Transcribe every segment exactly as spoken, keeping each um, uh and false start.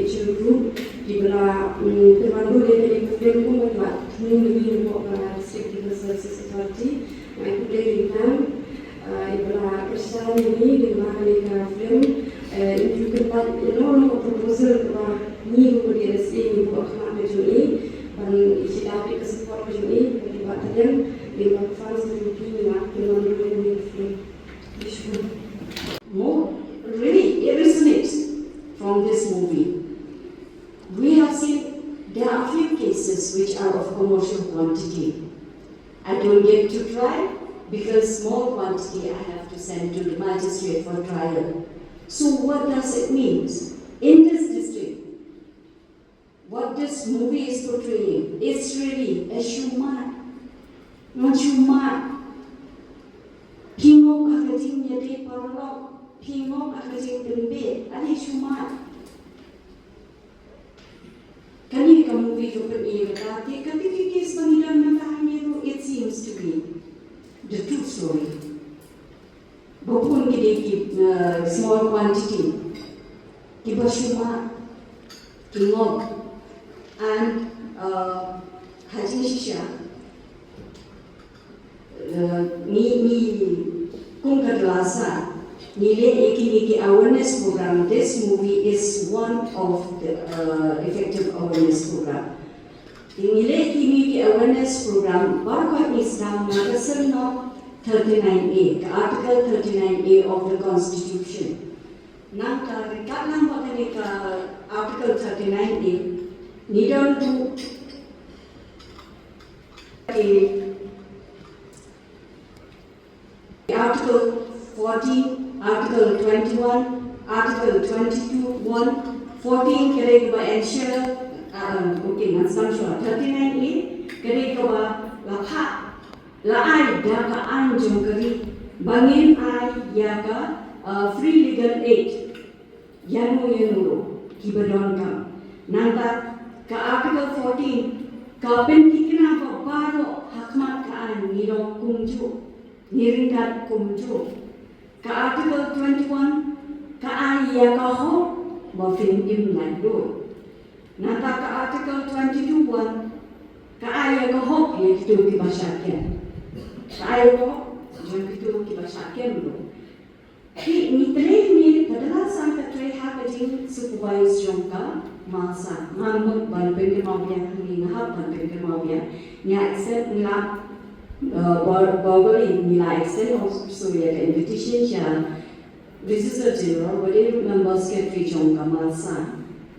H L group, kiba la, mm, pynwandur ïa kane ka film kumba ki la thmu mynne hapoh ka District Legal Services Authority. Nga ai khublei ïa phi, ah, iba la kyrshan ïa ngi lyngba kane ka film, eh, in pynpaw ïa kano kano ka proposal kaba ngi kum ka D S A ngi buh ha khmat ka jong i, ban ïa ki da ka support ka jong i, ba ki ba taliang lyngba ka funds ka jong ki, ngi la pynwandur ïa kane ka film. More, really, it resonates from this movie. We have seen there are few cases which are of commercial quantity. I don't get to try because small quantity I have to send to the magistrate for trial. So what does it mean? In this district, what this movie is portraying is really a shumat. Ngan shumat. Phi ngop ha ka jingïadei paralok. Phi ngop ha ka jingpynbeit. Ani shumat. Kane ka movie ka pyni ïa kata, te kata ka case ba ngi don mynta hangne ruh, it seems to be the true story. Ba bun ki dei ki, uh, small quantity, kiba shumat, ki ngop, and, uh, ha jingshisha, uh, ngi, ngi kum ka Dlasa ngi leh ïa kine ki awareness program. This movie is one of the, uh, effective awareness program. Ngi leh ïa kine ki awareness program baroh ngi sdang na ka seng thirty-nine A, ka Article thirty-nine A of the Constitution. Nangta ryngkat lang bad kane ka Article thirty-nine A, ngi don ruh ka Article fourteen, Article twenty-one, Article twenty-two one, fourteen ka dei kaba ensure, ah, okay, ngan sdang shuwa, thirty-nine A ka dei kaba la phah, la ai da ka aiñ jong ka ri ba ngin ai ïa ka, ah, free legal aid ïa no ïa no ruh kiba donkam. Nangta ka Article fourteen ka pynthikna ba Baroh ha khmat ka aiñ ngi long kumjuh, ngi ryngkat kumjuh. Ka Article twenty-one ka ai ïa ka hok ba phin im laitluid. Nangta ka Article twenty-two one ka ai ïa ka hok ïa kito kiba shah kem. Ka ai ïa ka hok ïa kito kiba shah kem ruh. Te ngi trei, ngi, ka dang la san ka trei ha ka jingsupervise jong ka MALSA. Nga mut ban pynkynmaw biang, ngi, nga hap ban pynkynmaw biang. Ngi la accept, ngi la, uh, ver-, verbally ngi la extend also ïa ka invitation sha Registrar General, wat ïa ruh Member Secretary jong ka MALSA.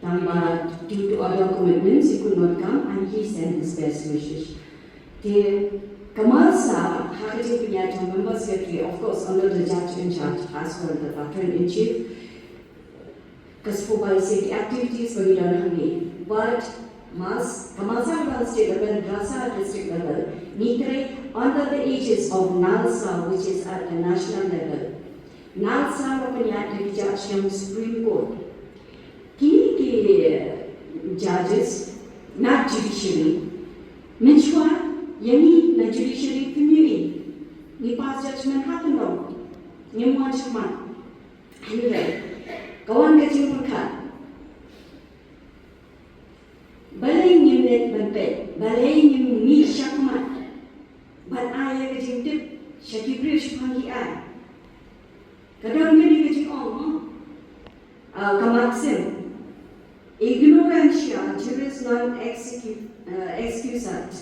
Tang ba due to other commitments he could not come and he sent his best wishes. Te ka MALSA ha ka jingpynïaid jong Member Secretary, of course, under the judge in charge as well, the patron in chief, ka supervise ïa ki activities ba ngi don hangne. But MALS-, ka MALSA kaba ha state level, MALSA district level, ngi trei under the aegis of NALSA, which is at the national level. NALSA la pynïaid da ki judge jong Supreme Court. Kine ki judges na judiciary, mynshuwa ïa ngi na judiciary, phim ïohi ngi pass judgment ha pynlong, ngim wan shakhmat. Hynrei ka wan ka jingpyrkhat. Balei ngim leit ban peit, balei ngim mih shakhmat ban ai ïa ka jingtip sha ki briew shaphang ki aiñ? Ka don kane ka jingong, ah, ka maxim: Ignorantia juris non execu-, ah, excusat,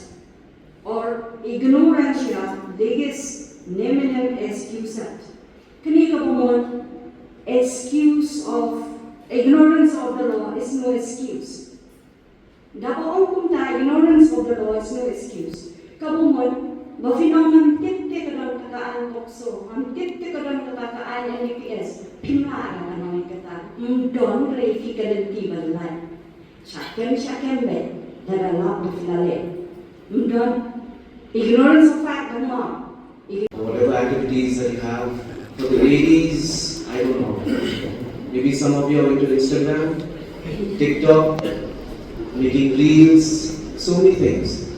or ignorantia legis neminem excusat. Kane ka bynta, excuse of, ignorance of the law is no excuse. Da ba ong kumta, ignorance of the law is no excuse, ka bynta ba phin ong ngam tip te ka don kata ka aiñ POCSO, ngam tip te ka don kata ka aiñ N D P S, phim lah ban ong kata. Ym don re phi ka lynti ban lait. Shah kem, shah kem beit, lada lap ba phi la leh. Ym don. Ignorance of fact, ym don. Whatever activities that you have, for the ladies, I don't know. Maybe some of you are into Instagram, TikTok, making reels, so many things.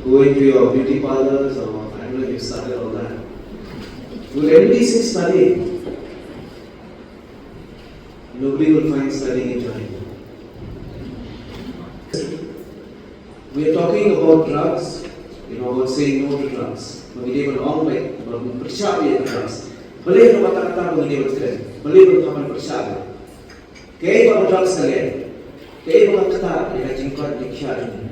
Going to your beauty parlors, or I don't know if you started all that. Will anybody say studying? Nobody will find studying enjoyable. We are talking about drugs, you know, about saying no to drugs. Ba ngi dei ban ong beit, ba ngin pyrshah ïa ka drugs. Balei, na kata kata ba ngi dei ban kren, balei ba ngi hap ban pyrshah ïa ka? Kaei ba ka drugs ka leh? Kaei ba ka ktah ïa ka jingkoit jingkhiah jong ngi?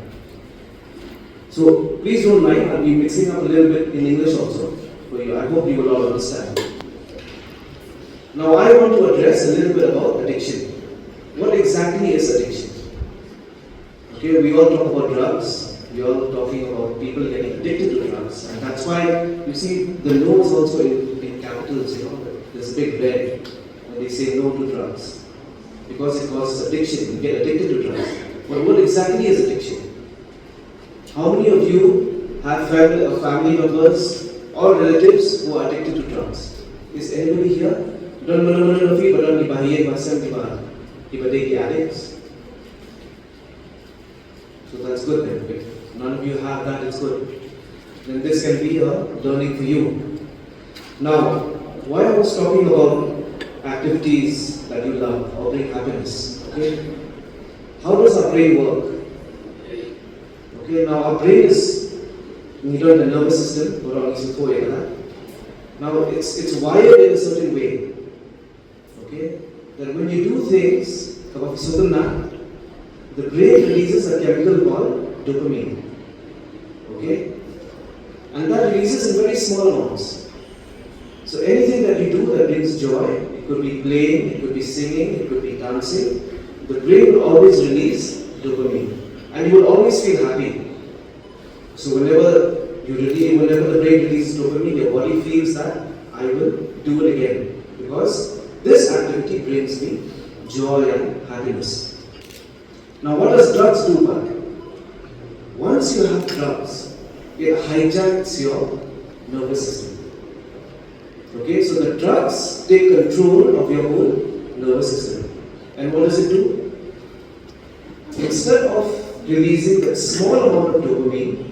So please don't mind, I'll be mixing up a little bit in English also for you. I hope you will all understand. Now I want to address a little bit about addiction. What exactly is addiction? Okay, we all talk about drugs. We all talking about people getting addicted to drugs, and that's why you see the no is also in, in capitals. You know, there's a big red when they say no to drugs, because it causes addiction. You get addicted to drugs. But what exactly is addiction? How many of you have family, or family members or relatives who are addicted to drugs? Is anybody here? Don mano mano na phi ba don kiba ha ïing ha sem, kiba, kiba dei ki addicts? So that's good then. If none of you have that, it's good. Then this can be a learning for you. Now, why I was talking about activities that you love or bring happiness, okay? How does our brain work? Okay, now our brain is, ngi don the nervous system, or ngi sngewthuh ïa kata. Now it's, it's wired in a certain way. Okay? That when you do things, kaba phi sngewtynnat, the brain releases a chemical called dopamine. Okay? And that releases in very small amounts. So anything that you do that brings joy, it could be playing, it could be singing, it could be dancing, the brain will always release dopamine. And you will always feel happy. So whenever you really, whenever the brain releases dopamine, your body feels that I will do it again, because this activity brings me joy and happiness. Now, what does drugs do, Pat? Once you have drugs, it hijacks your nervous system. Okay, so the drugs take control of your whole nervous system. And what does it do? Instead of releasing that small amount of dopamine,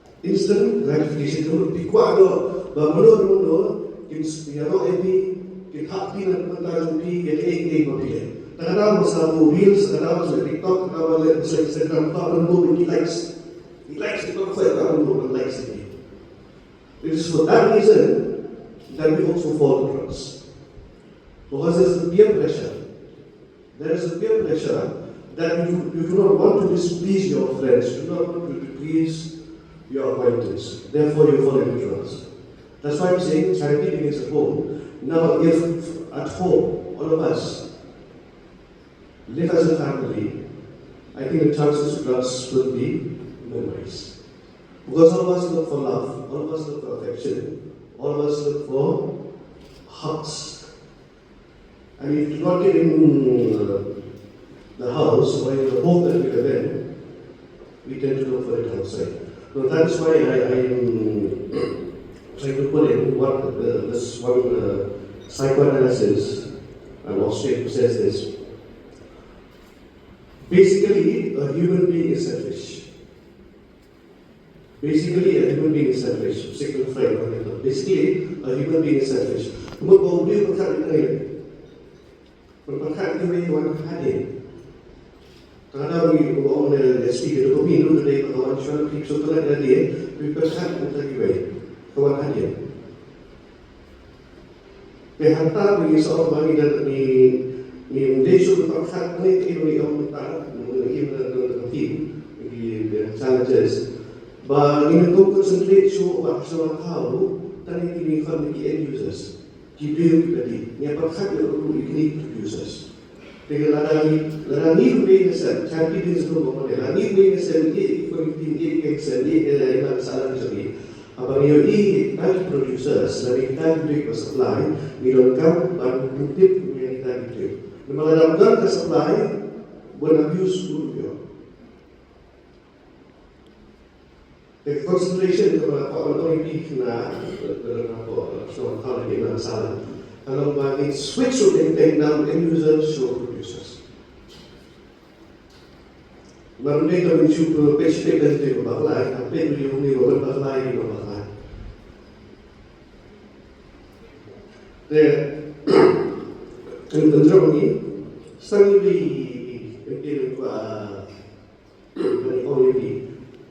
Instant gratification, ka mut phi kwah noh ba mano mano kin ïaroh ïa phi, kin hap phi na ka bynta jong phi, kin ei ei ba phi leh. Te kata ba sa buh reels, kata ba sa TikTok, kata ba leh sa Instagram, kata ba buh ki likes. Ki likes, ki likes, ki likes. It is for that reason that we also fall to drugs. Because there's the peer pressure. There is a peer pressure that you, you do not want to displease your friends, you do not want to displease your acquaintance. Therefore, you fall into drugs. That's why I'm saying charity begins at home. Now, if at home, all of us live as a family, I think the chances of drugs will be minimized. Because all of us look for love, all of us look for affection, all of us look for hugs. And if you do not get in uh, the house or in the home that we live in, we tend to look for it outside. Now that is why I, I am trying to put in what uh, this one uh, psychoanalysis, an Austrian, who says this. Basically, a human being is selfish. Basically, a human being is selfish. Simplify what I thought. Basically, a human being is selfish. Kumba ba u dei u pyrkhat ïa u. Pyrkhat ïa u wan hadien. Ka da u ong ne speaker ko mi nu dei ba wan shwan ki so tala da dei. Pyrkhat ïa u wan hadien. Te hangta ba ngi shu ong ba ngi dang ngi, ngi ym dei shuh ban pyrkhat ne ki ba ngi ong mynta, ngi ym dei ban pyrkhat ki, ki challenges. Ba ngi ym concentrate shuh ba shuh ba thaw, tang ngi khot ki end users. Ki briew kiba dei, ngi pyrkhat ïa u ki producers. Te lada ngi, lada ngi ruh dei ngi sem, charity begins at home, lada ngi ruh dei ngi sem, ngi ïa ki community, ngi ïa ki sem, ngi ïa ki nang salan jong ngi. Haba ngi ïohi kita ki producers, lane kita ki briew kiba supply, ngi donkam ban pyntip ïa kita ki briew. Namar lada ym don ka supply, ban abuse ruh ïoh. The concentration kaba la kwah ban ong ïa phi kine, kaba la kwah ban ong ïa phi na salan. Ka long ba ngi switch to the end users to producers. Ban dei ka mynsiem pynpeit sha ka dei ka bakla, ka peit video ni ba bakla, ba bakla. Te kan kan jong ni sang ni bi kan dei ka ba ni ong ni.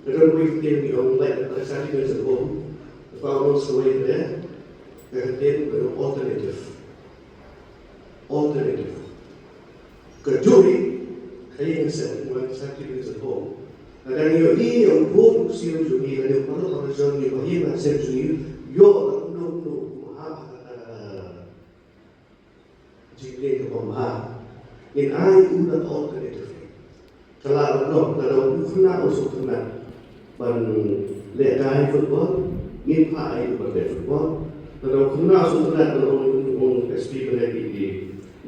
Ka dei ka dei ni ong like the sentiment at home. Ka ong sa wei te ka dei ka alternative. Alternative. Ka juri ka ïeng sha wan sha ki ri sha home. Lada ngi ïohi ïa u buh u ksiar jong ngi, lada u paralok parajor ngi ba ïeng sha jong ngi, ïoh la kumno kumno kumha ha ka jingïeng kaba bha. Ngin ai u na alternative. Ka la ban long, lada u khynnah u sngewtynnat ban lehkai football, ngin phah ïa u ban leh football. Lada u khynnah u sngewtynnat ban ong, ong, ong S P ban leh ki, ki,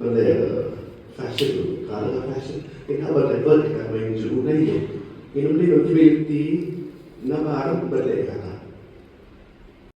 ban leh, eh, fashion, ka la fashion. Ngin hap ban divert ïa ka mind jong u na ïa. Ngin ym dei ban kyrpad ïa u namar ban leh kata.